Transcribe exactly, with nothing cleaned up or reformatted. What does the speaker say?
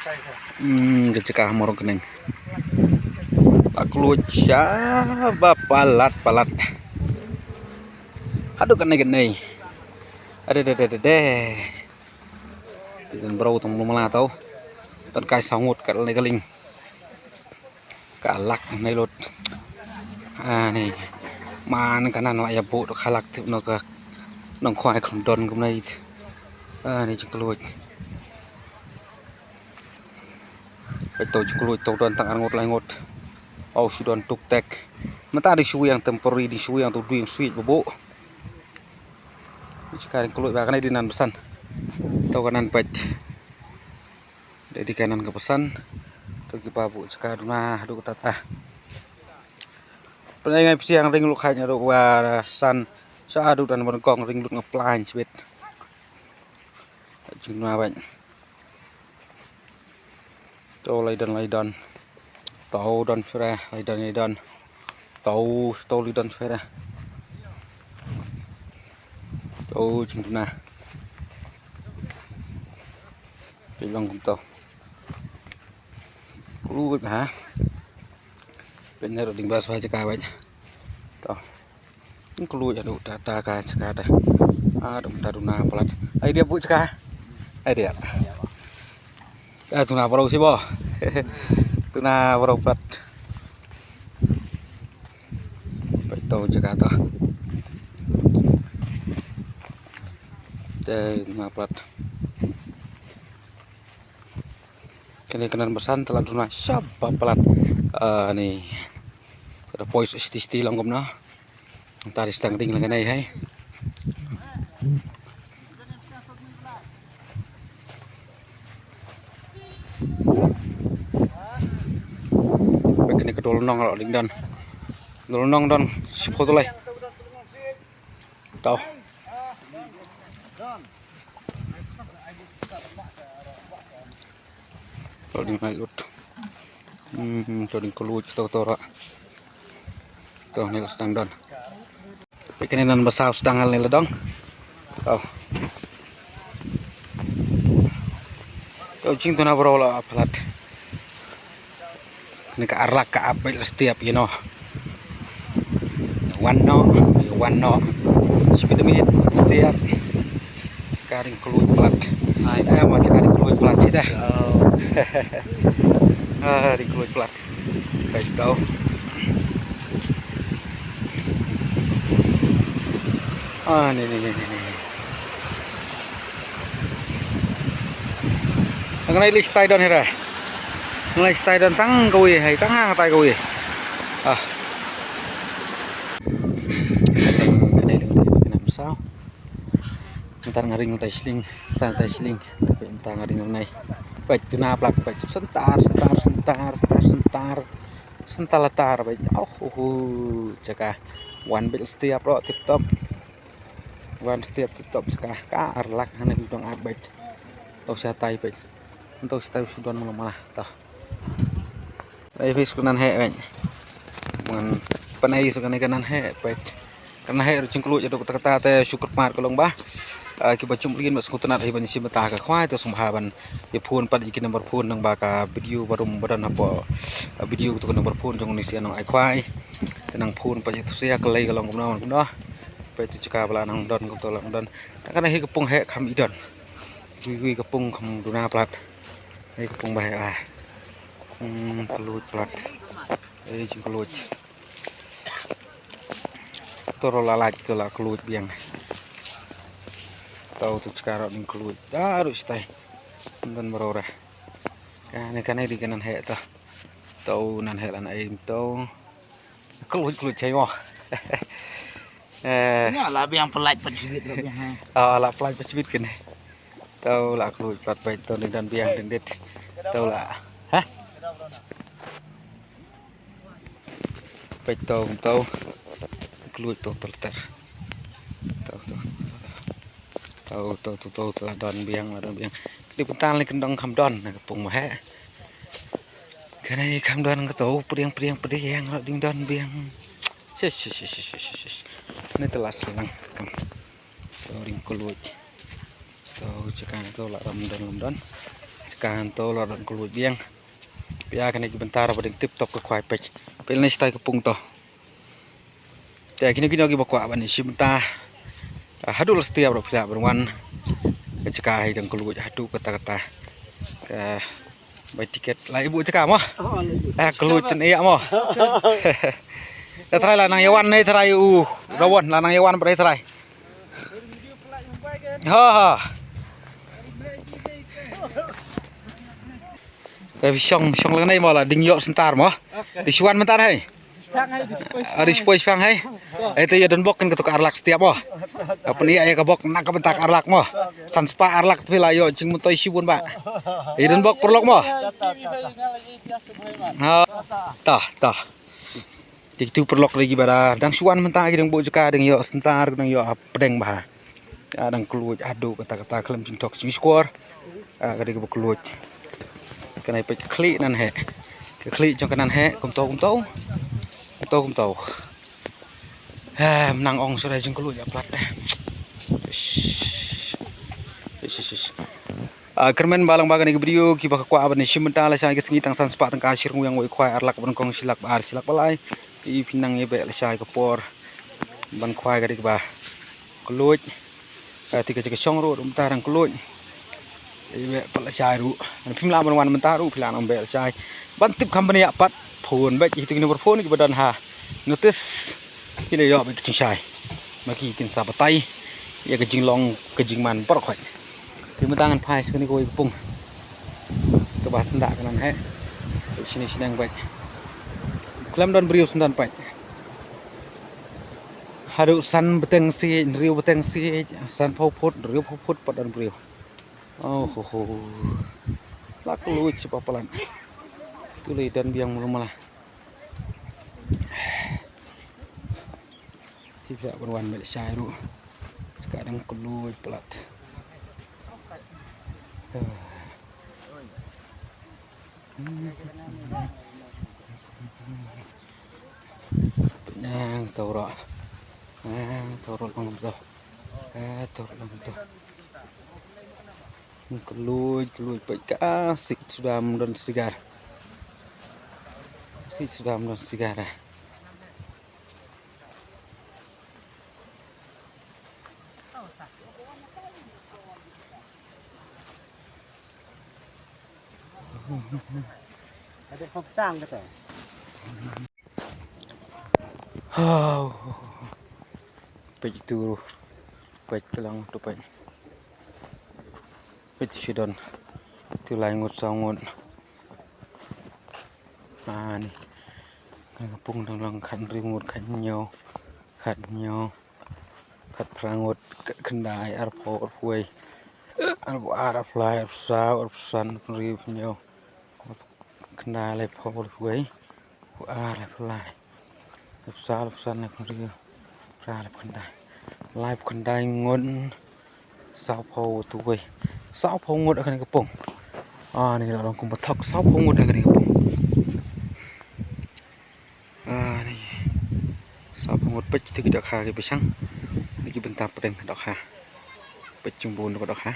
Hmm, ka jaka ha Mawryngkneng. Ba kluid sha ba palat palat. Haduh kane kane. Ade de de de de. Ti dan bro tang mala tau. Tan kai saw ngut kat ne kaling. Ka lak ne lut. Ani. Man kanan la ya bu ka lak tip no ka nong khwai kham don kumne. Ani jingkluid. Peit to jingkluid to don tang ar ngut lai ngut. Au shu don tuk tek. Mynta ding shu yang temporary ding shu yang to ding sweet babu. Jaka ding kluid ba kane ding nan pesan. To kanan peit. Dei dei kanan ka pesan. To ki babu jaka duna haduh kata ta. Pynai ngai psiang ring lut kha haduh wa san. Sa haduh dan ban kong ring lut nga plain sibit. Jingduna bait. To lai don lai don. To don sura lai don lai don. To to lai don sura. To jingduna. Pi long kum to. Kluid ha. Pynner ding bas ba jaka bait. To. Kluid aduh ta ta ka jaka ta. Aduh ta duna palat. Ai dia bu jaka. Ai dia. Ta duna bro si bo. Duna bro palat. Peit to jaka to. Te duna palat. Kane kanan pesan telah duna sha ba palat. Ah, ni. Kada poi siti siti lang kumno. Tadi stang ding lang kane hai. Bek ni kedol nong lo ding dan. Dol nong dan sepuluh lai. Tau. To ding nai lut. Hmm, to ding kluid to to ra. To ni stang don. Peit kane nan ba saw stang hal ni la dong. To. To jingduna bro la palat. Kane ka arlak ka ap beit la stiap, you know. Wan no, wan no. Speed minute stiap. Jaka ding kluid palat. Ai. Eh, ma jaka ding kluid palat sita. Oh. Ah, ding kluid palat. Peit to. Ah, ni ni ni ni ni. Tang nai list tai don hera. Nai list tai don tang kawi hai tang hang tai kawi. Ah. Kane ding dei kane masaw. Ntar nga ring tai sling, tai tai sling. Tapi ntar nga ring nai. Peit duna palat peit sentar sentar sentar sentar sentar. Sentar latar peit. Oh, oh, oh, jaka. Wan beit stiap ro tip top. Wan stiap tip top jaka. Ka arlak hane dong ap beit. To sa tai peit. To sa tai sudan mala mala. To. Ai phi suk nan heh peit. Ngan pynai suk kane kanan heh peit. Kanan heh ruh jingkluid haduh katta katta te shu kyrpad ka long ba. Ah, kiba jumlien ba sngewtynnat hi ban ïashim bynta ka khwai te sngewbha ban ïa phone pat ïa ki number phone nang ba ka video ba rum ba don hapoh, ah, video to ka number phone jong ni sia nang ai khwai. Te nang phone pat ïa to sia ka lei ka long kumno kumno. Peit to jaka ba la nang don kumto la nang don. Tang kane hi ka pung heh kham i don. Gui gui ka pung kham duna palat. Hei ka pung ba heh ah. Hmm, kluid palat. Hei jingkluid. To ruh la lait to la kluid biang. To to jaka ruh ding kluid. Da ruh stai. Don bro ra. Kane kane dei kanan heh to. To nan heh lan ai to. Kluid kluid chai mo. Eh. Nya la biang palat pat sibit la biang ha. Ah, la palat pat sibit kane. To la kluid palat peit to ding don biang ding dit. To la. Ha? Peit to to. Kluid to to ter. To to. To to to to la don biang la don biang. Dei pyntan lei kyndong kham don na ka pung ma heh. Kane kham don ka to pdiang pdiang pdiang la ding don biang. Shish shish shish shish shish. Ni te la slang kam. To ding kluid. To jaka to la ram don lam don. Ka hangto la dang kylluid biang. Pia kane ki bynta ba dang tip top ka khwai peit. Peit lane shatai ka pung to. Te kino kino kiba kwah ban ïashim bynta, ah, haduh Lastiap ruh phi lah ban wan. Ka jaka hi dang kylluid haduh katta katta. Ka bai tiket la ibu jaka mo. Ah, kylluid tang ïa mo. Ïa trai la nang ïa wan ne trai u. Rawon la nang ïa wan ba dei trai. Ha ha. Eh, shong shong lang nai mo la ding ïoh sentar mo. Di shuan mentar hai. Ah, di sepoi shang hai. Eh, te ïa don bok kan kato ka arlak setiap mo. Apa ni ïa ka bok nak ka bentak arlak mo. San sepa arlak tu la ïoh jing mentoi shibun ba. Ïa don bok perlok mo. Ha. Tah tah. Te kitu paralok dei kiba dang shuwa mynta ki dang buh jaka dang ïoh sentar dang ïoh hapdeng bha. Ah, dang kylluid haduh katta katta khlem jingthok jingshukor. Ah, ka dei kaba kylluid. Ka nai peit ka khlieh nan heh. Ka khlieh jong ka nan heh kumto kumto. Kumto kumto. Ah, mynta ong shuwa jingkylluid ïa plat. Ish. Ish, ish, ish. Ah, kyrmen ba lang ba kane ka video kiba kwah ban shim bynta lashai ka sngi tang san spah tyngka shi rngu ïa wei khwai ar lak ba nyngkong shi lak ba ar shi lak ba lai. Te phin nang ïa beh lashai ka por ban khwai ka dei kaba kylluid. Ka dei ka jaka shong ruh mynta dang kylluid. Ïa beh pat lashai ruh. Phim lah ban wan mynta ruh phi lah nang beh lashai. Ban tip company ïa pat phone beh ïa tu kine phone kiba don ha notice. Ki la ïoh bad ki jingshai. Ma ki kin sa batai ïa ka jinglong ka jingman baroh khoit. Te mynta ngan phai sha kane kawei ka pung. Kaba syndah ka nan heh. Shini shneng bad khlem don briew shen don pat. Haduh san bteng siej, hynriew bteng siej, san phew phut, hynriew phew phut pat don briew. Oh ho ho. La kylluid shi papalan. Tu lei don biang mulu mala. Ki phi lah ban wan beh lashai ruh. Ka dang kylluid palat. Nang tau ruh. Nang tau ruh long to. Ah, tau ruh long to. Kylluid kylluid peit ka sik sudam don sigar. Sik sudam don sigar ah. Ada pepsang kata. Haw. Peit tu. Peit ka long tu peit. Peit shi don. Tu lai ngut saw ngut. Ah, ni. Ka pung dang long khathynriew ngut khathynñiew. Khathynñiew. Khatphra ngut, khatkhyndai, arphew, arphew wei. Arphew ar, arphew lai, arphew saw, arphew san, arphew hynriew, arphew hynñiew. Khyndai, laiphew, laiphew wei, laiphew ar, laiphew lai, laiphew saw, laiphew san, laiphew hynriew, laiphew phra, laiphew khyndai, laiphew khyndai ngut, sawphew wei, sawphew ngut ha kane ka pung. Ah, ni la long kumba thok, sawphew ngut ha kane ka pung. Ah, ni. Sawphew ngut peit kita ki dohkha ki bishang. Ni ki bynta pdeng dohkha. Peit jingbun dohkha.